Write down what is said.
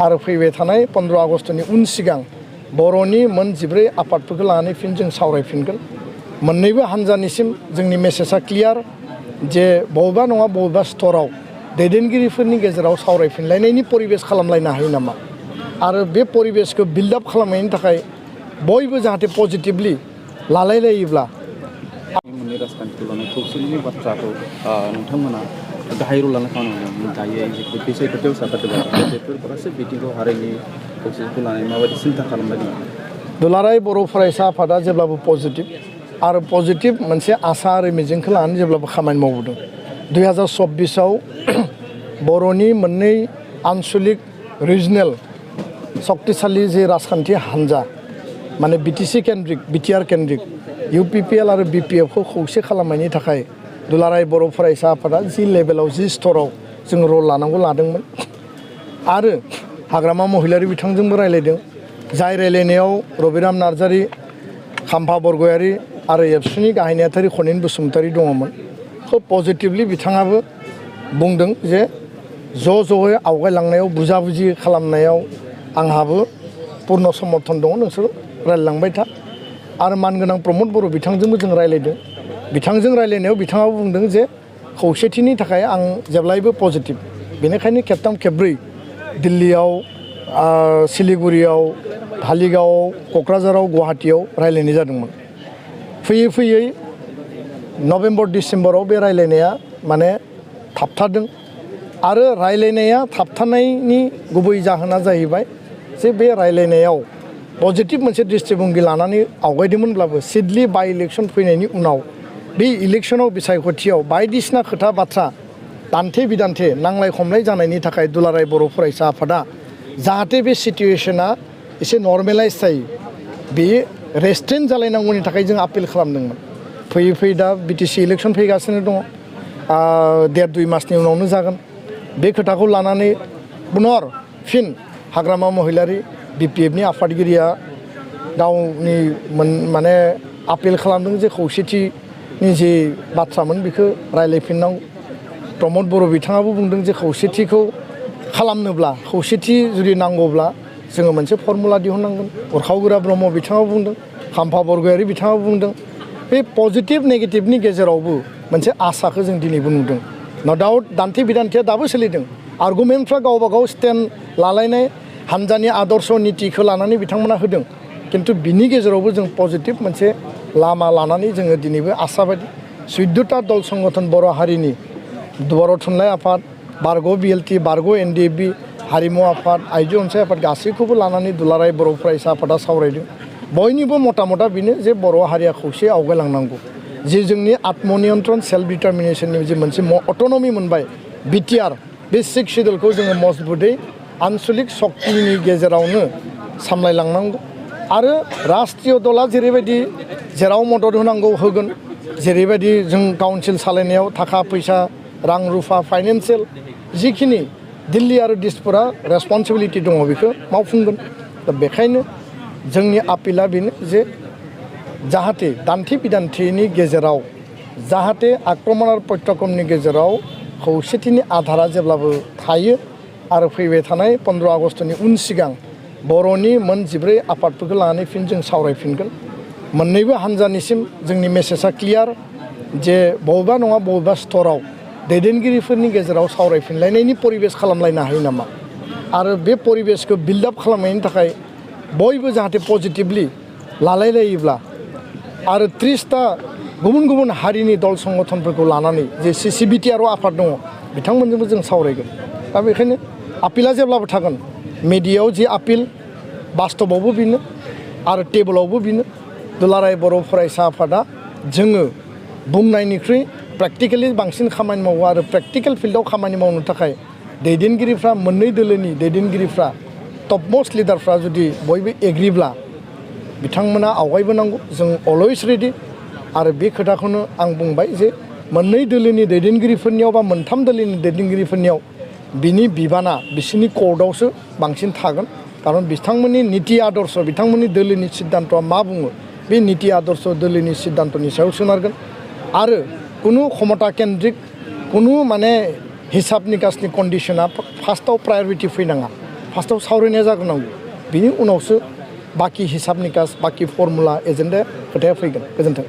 आरो फैबाय थानाय 15 आगस्टनि उन सिगां बर'नि मोन 14 आफादफोरखौ लानानै फिन जों सावरायफिनगोन मोन्नैबो हान्जानिसिम जोंनि मेसेजआ क्लियार जे बबेबा नङा बबेबा स्तराव दैदेनगिरिफोरनि गेजेराव सावरायफिनलायनायनि परिबेस खालामलायनो हायो नामा आरो बे परिबेसखौ बिल्ड आप खालामनायनि थाखाय बयबो जाहाथे पजिटिभलि लालायलायोब्ला मोननै राजखान्थिखौ लानानै खौसेथिनि बाथ्राखौ नोंथांमोना गाहाय रल लानो खामानि दायो बिसोर खोथायाव साफादेरबाय बेफोर गासै बिथिंखौ हारिनि खौसेथिखौ लानानै माबायदि सिन्था खालामबाय दुलाराय बर' फरायसा आफादा जेब्लाबो पजिटिभ आरो पजिटिभ मोनसे आसा आरो मिजिंखौ लानानै जेब्लाबो खामानि मावबोदों 2024आव बर'नि मोननै आनसलिक रिजनेल शक्तिशाली जे राजखान्थि हान्जा माने बिटिसि केन्द्रिक बिटिआर केन्द्रिक इउपिपिएल आरो बिपिएफखौ खौसे खालामनायनि थाखाय दुलाराय बर' फरायसा आफादा जि लेभेलाव जि स्तराव जों रल लानांगौ लादोंमोन आरो हाग्रामा महिलारि बिथांजोंबो रायलायदों जाय रायलायनायाव रबिराम नार्जारि खाम्फा बरगयारि आरो एबसुनि गाहाय नेहाथारि खनिन बसुमतारि दङमोन खोब पजिटिभलि बिथाङाबो बुंदों जे ज'यै आवगायलांनायाव बुजाबुजि खालामनायाव आंहाबो पूर्ण समर्थन दङ नोंसोर रायलायलांबाय था आरो मानगोनां प्रमद बर' बिथांजोंबो जों रायलायदों बिथांजों रायलायनायाव बिथाङाबो बुंदों जे खौसेथिनि थाखाय आं जेब्लायबो पजिटिभ बेनिखायनो खेबथाम खेबब्रै दिल्लीयाव सिलिगुरियाव धालिगावआव क'क्राझाराव गुवाहाटीयाव रायलायनाय जादोंमोन फैयै फैयै नभेम्बर डिसेम्बराव बे रायलायनाया माने थाबथादों आरो रायलायनाया थाबथानायनि गुबै जाहोना जाहैबाय जे बे रायलायनायाव पजिटिभ मोनसे दृष्टिभंगि लानानै आवगायदोंमोनब्लाबो सिडली बाय इलेक्शन फैनायनि उनाव बे इलेक्शनाव बिसायख'थियाव बायदिसिना खोथा बाथ्रा दान्थे बिदान्थे नांलाय खमलाय जानायनि थाखाय दुलाराय बर' फरायसा आफादा जाहाथे बे सिटुएशना एसे नर्मेलाइज जायो बे रेस्ट्रेन्ट जालायनांगौनि थाखाय जों आपिल खालामदोंमोन फैयै फैयै दा बिटिसि इलेक्शन फैगासिनो दङ 1.5-2 मासनि उनावनो जागोन बे खोथाखौ लानानै पुनर फिन हाग्रामा महिलारि बिपिएफनि आफादगिरिया गावनि माने आपिल खालामदों जे खौसेथिनि जे बाथ्रामोन बेखौ रायलायफिननांगौ प्रमद बर' बिथाङाबो बुंदों जे खौसेथिखौ खालामनोब्ला खौसेथि जुदि नांगौब्ला जोङो मोनसे फर्मुला दिहुननांगोन उरखावगोरा ब्रह्म बिथाङाबो बुंदों खाम्फा बरगयारि बिथाङाबो बुंदों बे पजिटिभ नेगेटिभनि गेजेरावबो मोनसे आसाखौ जों दिनैबो नुदों न' डाउट दान्थे बिदान्थेया दाबो सोलिदों आर्गुमेन्टफ्रा गावबा गाव स्टेन्ड लालायनाय हान्जानि आदर्श नितिखौ लानानै बिथांमोना होदों किन्तु बिनि गेजेरावबो जों पजिटिभ मोनसे लामा लानानै जोङो दिनैबो आसाबादि 14टा दल संगठन बर' हारिनि बर' थुनलाइ आफाद बारग' बिएलटि बारग' एनडिएफबि हारिमु आफाद आइजो अनसाय आफाद गासैखौबो लानानै दुलाराय बर' फरायसा आफादा सावरायदों बयनिबो मता बेनो जे बर' हारिया खौसे आवगायलांनांगौ जे जोंनि आत्मनियन्त्रण सेल्फ डिटारमिनेसननि जे मोनसे अट'नमि मोनबाय बिटिआर बे 6 सिडुलखौ जोङो मजबुतै आनसलिक शक्तिनि गेजेरावनो सामलायलांनांगौ आरो राष्ट्रीय दला जेरैबायदि जेराव मदद होनांगौ होगोन जेरैबायदि जों काउन्सिल सालायनायाव थाखा फैसा रां रुफा फाइनेन्सियेल जिखिनि दिल्ली आरो दिसपुरा रेसपन्सिबिलिटि दङ बेखौ मावफुंगोन दा बेखायनो जोंनि आपिला बेनो जे जाहाथे दान्थे बिदान्थेनि गेजेराव जाहाथे आक्रमण आरो प्रत्याक्रमनि गेजेराव खौसेथिनि आधारा जेब्लाबो थायो आरो फैबाय थानाय 15 आगस्टनि उन सिगां बर'नि मोन 14 आफादफोरखौ लानानै फिन जों सावरायफिनगोन मोन्नैबो हान्जानिसिम जोंनि मेसेजआ क्लियार जे बबेबा नङा बबेबा स्तराव दैदेनगिरिफोरनि गेजेराव सावरायफिनलायनायनि परिबेस खालामलायनो हायो नामा आरो बे परिबेसखौ बिल्ड आप खालामनायनि थाखाय बयबो जाहाथे पजिटिभलि लालायलायोब्ला आरो 30टा गुबुन गुबुन हारिनि दल संगठनफोरखौ लानानै जे सिसिबिटिआर आफाद दङ बिथांमोनजोंबो जों सावरायगोन दा बेखायनो आपिला जेब्लाबो थागोन मेडियायाव जि आपिल बास्तबावबो बेनो आरो टेबोलावबो बेनो दुलाराय बर' फरायसा आफादा जोङो बुंनायनिख्रुइ प्रेक्टिकेलि बांसिन खामानि मावो आरो प्रेक्टिकेल फिल्डआव खामानि मावनो थाखाय दैदेनगिरिफ्रा मोननै दोलोनि दैदेनगिरिफ्रा टपमोस्ट लिडारफ्रा जुदि बयबो एग्रिब्ला बिथांमोना आवगायबोनांगौ जों अलवेज रेडि आरो बे खोथाखौनो आं बुंबाय जे मोननै दोलोनि दैदेनगिरिफोरनियाव बा मोनथाम दोलोनि दैदेनगिरिफोरनियाव बिनि बिबाना बिसोरनि कर्टआवसो बांसिन थागोन खारन बिथांमोननि नीति आदर्श बिथांमोननि दोलोनि सिद्धान्तआ मा बुङो बे नीति आदर्श दोलोनि सिद्धान्तनि सायाव सोनारगोन आरो कुनु क्षमता केन्द्रिक कुनु माने हिसाब निकासनि कन्डिशना फार्स्टआव प्रायोरिटी फैनाङा फार्स्टआव सावरायनाया जाग्रोनांगौ बिनि उनावसो बाखि हिसाब निकास बाखि फर्मुला एजेन्डा खोथाया फैगोन गोजोन्थों